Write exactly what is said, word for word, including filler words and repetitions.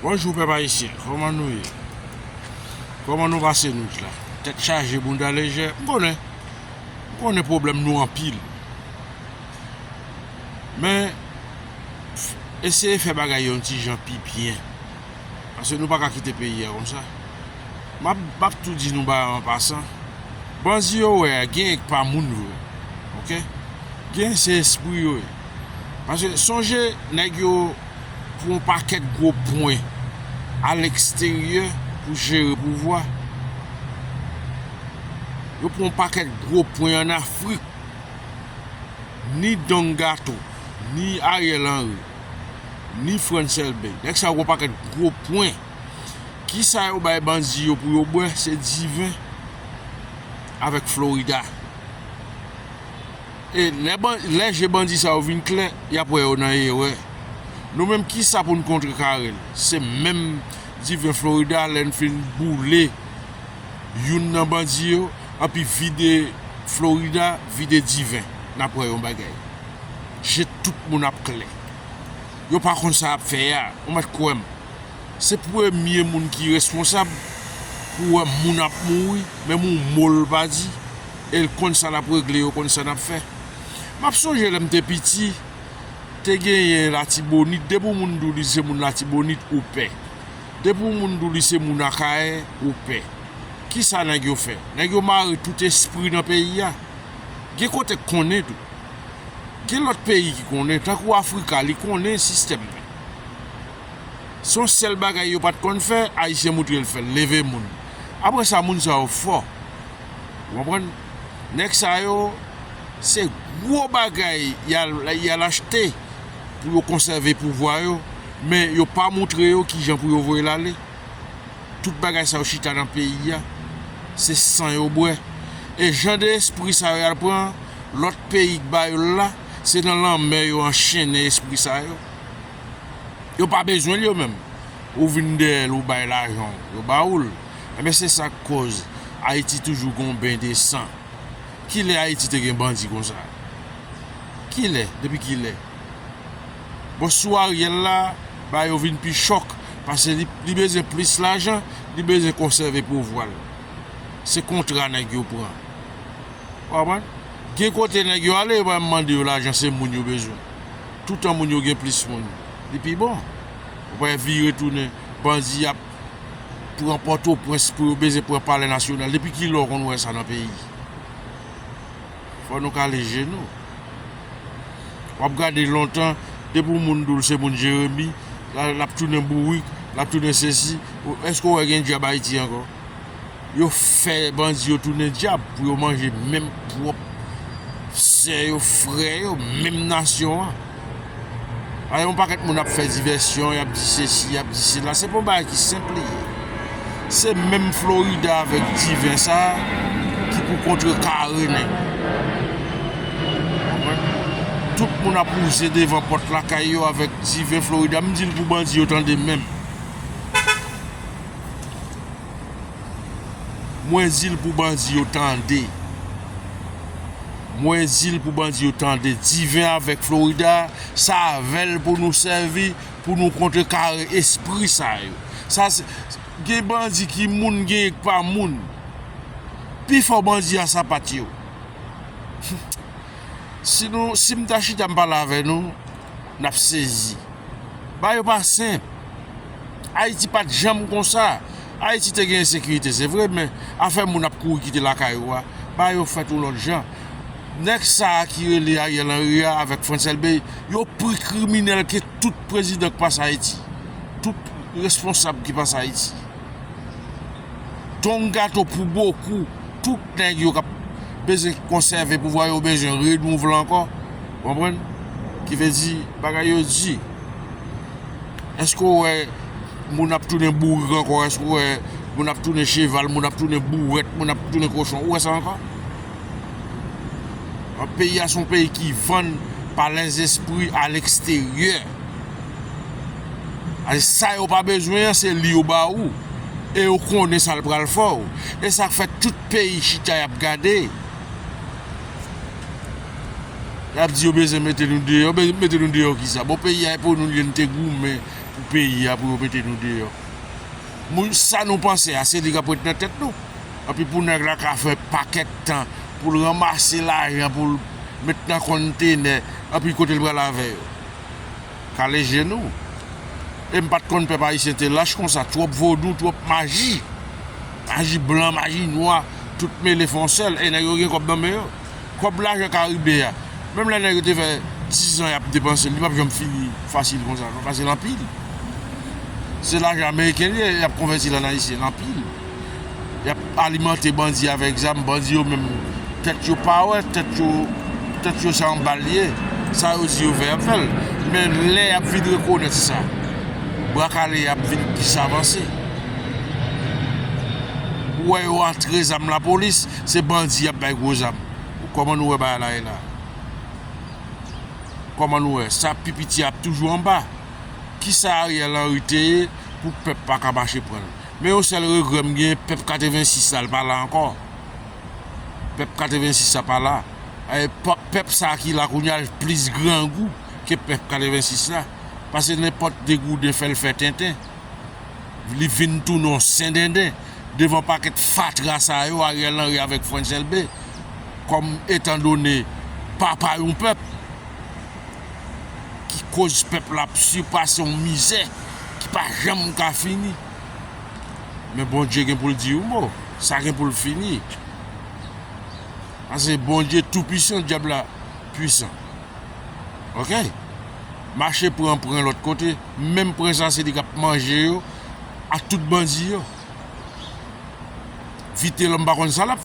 Bonjou pèp ayisyen, kòman nou ye? Kòman nou pase nwit la? Tèt chaje, bouda lejè, m konnen. M konnen pwoblèm nou anpil. Men, eseye fè bagay yo yon ti jan pi byen. Paske nou pa ka kite peyi a konsa. M ap, m ap tou di nou bagay an pasan. Bandi yo wè a, gen k pa moun vre. Oke? Gen se espri yo ye. Paske sonje, nèg yo pran yon pakèt gwo pwen aleksteryè pou jere pouvwa. Yo pran yon pakèt gwo pwen ann Afrik. Ni Don Gato, ni Ariel Henry, ni Frantz Elbé. Nèg sa yo pran pakèt gwo pwen. Kisa yo bay bandi yo pou yo bwè? Se diven avèk Florida. E lè ban-, lè je bandi sa yo vin klè, y ap wè yo nan erè. Nou menm, kisa pou n kontrekare l? Se menm diven Florida, lè n fin boule youn nan bandi yo, anpi vide Florida, vide diven. N ap wè yon bagay. Je tout moun ap klè. Yo pa konn sa y ap fè a. Ou mèt kwè m. Se premye moun ki responsab pou wè moun ap mouri, menm yon mo l pa di, e l konn sa l ap regle, yo konn sa n ap fè. M ap sonje lè m te piti, te genyen Latibonit, depi yon moun di w li se moun Latibonit, ou pè. Depi yon moun di w li se moun Akayè, ou pè. Kisa nèg yo fè? Nèg yo mare tout espri nan peyi a. Gen kote k konnen tou. Gen lòt peyi ki konnen, tankou Afrika, li konnen sistèm nan. Se yon sèl bagay yo pa t konn fè, Ayisyen montre l fè l, leve moun. Apre sa, moun sa yo fò. Ou konprann? Nèg sa yo, se gwo bagay y al, y al achte pou yo konsève pouvwa yo, men yo pa montre yo kijan pou yo voye l ale. Tout bagay sa yo chita nan peyi a, se san yo bwè. E jan de espri sa yo y al pran, lòt peyi k ba yo l la, se nan lanmè yo anchennen espri sa yo. Yo pa bezwen l yo menm. Ou vin dèyè l, ou bay lajan w, yo ba ou l. Enben, se sa k koz Ayiti toujou gon ben de san. Kilè Ayiti te gen bandi konsa? Kilè? Depi kilè? Bon, sou Ariel la, bagay yo vin pi chòk, paske li, li bezwen plis lajan, li bezwen konsève pouvwa l. Se kontra nèg yo pran. Ou konprann? Gen kote nèg yo ale, yo pa mande yo lajan, se moun yo bezwen. Toutan moun yo gen plis moun, li pi bon. Ou pa vire tounen, bandi ap pran Pòtoprens pou yo bezwen pran Palè Nasyonal. Depi kilè w konn wè sa nan peyi? Fò nou kale je nou. W ap gade lontan, depi yon moun di w l se moun Jeremi, l, l ap tounen bourik, l ap tounen sesi. Èske w wè gen dyab Ayiti ankò? Yo fè bandi yo tounen dyab pou yo manje menm pwòp sè yo, frè yo, menm nasyon an. Alò, yon pakèt moun ap fè divèsyon, y ap di sesi, y ap di sela. Se pa yon bagay ki senp li ye. Se menm Florida avèk diven sa a ki pou kontrekare nèg. Konprann? Tout moun ap wouze devan pòt lakay yo avèk diven Florida. M di l pou bandi yo tande menm. Mwen di l pou bandi yo tande. Mwen di l pou bandi yo tande. Diven avèk Florida, se avè l pou nou sèvi, pou nou kontrekare espri sa yo. Sa se, gen bandi ki moun, gen k pa moun. Pifò bandi a sapat yo. Si nou, si m ta chita m pale avè nou, n ap sezi. Bagay yo pa senp. Ayiti pa t janm konsa. Ayiti te gen ensekirite, se vre, men afè moun ap kouri kite lakay yo a, bagay yo fèt yon lòt jan. Nèg sa a ki rele Ariel Henry a avèk Frantz Elbé, yo pi kriminèl ke tout prezidan k pase Ayiti. Tout responsab ki pase Ayiti. Don Gato pou bokou, tout nèg yo k ap bezwen konsève pouvwa yo, bezwen renouvle ankò. Ou konprann? Ki vle di, bagay yo di. Èske w wè moun ap tounen bourik ankò? Èske w wè moun ap tounen cheval, moun ap tounen bouwèt, moun ap tounen kochon? Ou wè sa ankò? An, peyi a se yon peyi ki vann pa lèzespri aleksteryè. Sa yo pa bezwen an, se li yo ba ou. E yo konnen sa l pral fè w. E sa k fè tout peyi chita y ap gade. Y ap di yo bezwen mete nou deyò. Be-, mete nou deyò kisa? Bon, peyi a e pou nou li ye, n te goumen, pou peyi a, pou yo mete nou deyò. Moun, sa nou panse a, se li k ap ret nan tèt nou. Anpi pou nèg la ka fè pakèt tan pou l ranmase lajan, pou l met nan kontenè, anpi kote l pral avè yo? Kale je nou. E m pa t konn pèp ayisyen te lach konsa, twòp vodou, twòp maji. Maji blan, maji nwa, tout mele fè yon sèl, e nèg yo gen kòb nan men yo. Kòb lajan Karibe a, menm lè nèg yo te fè dizan y ap depanse l, li p ap janm fini fasil konsa non, paske l anpil. Se lajan ameriken li ye, y ap konvèti l ann ayisyen, l anpil. Y ap alimante bandi avèk zam, bandi yo menm, tèt yo pa wè, tèt yo, tèt yo se anba l ye. Sa yo di yo fè, y ap fè l. Men lè y ap vin rekonèt sa, bra kale y ap vin plis avanse. Ou wè yo antre zam lapolis, se bandi y ap bay gwo zam. Kòman nou wè bagay la ye la? Kòman nou wè? Sa pi piti ap toujou anba. Kisa Ariel Henry te ye pou pèp pa ka mache pran l? Men yon sèl regrè m gen, pèp katrevensis la, l pa la ankò. Pèp katrevensis la pa la. E, pèp sa ki la kounye a plis grangou ke pèp katrevensis la. Paske nenpòt degouden fè l fè tenten. Li vin tounen yon sendenden devan pakèt fatra sa yo, Ariel Henry avèk Frantz Elbé, kòm etandone papa yon pèp ki koz pèp la ap sipase yon mizè ki pa janm ka fini. Men Bondye gen pou l di yon mo, sa gen pou l fini. Paske Bondye toupisan, dyab la pwisan. Oke? Mache pran pran lòt kote, menm pran sa se li k ap manje yo, ak tout bandi yo. Vitelòm pa konn sa l ap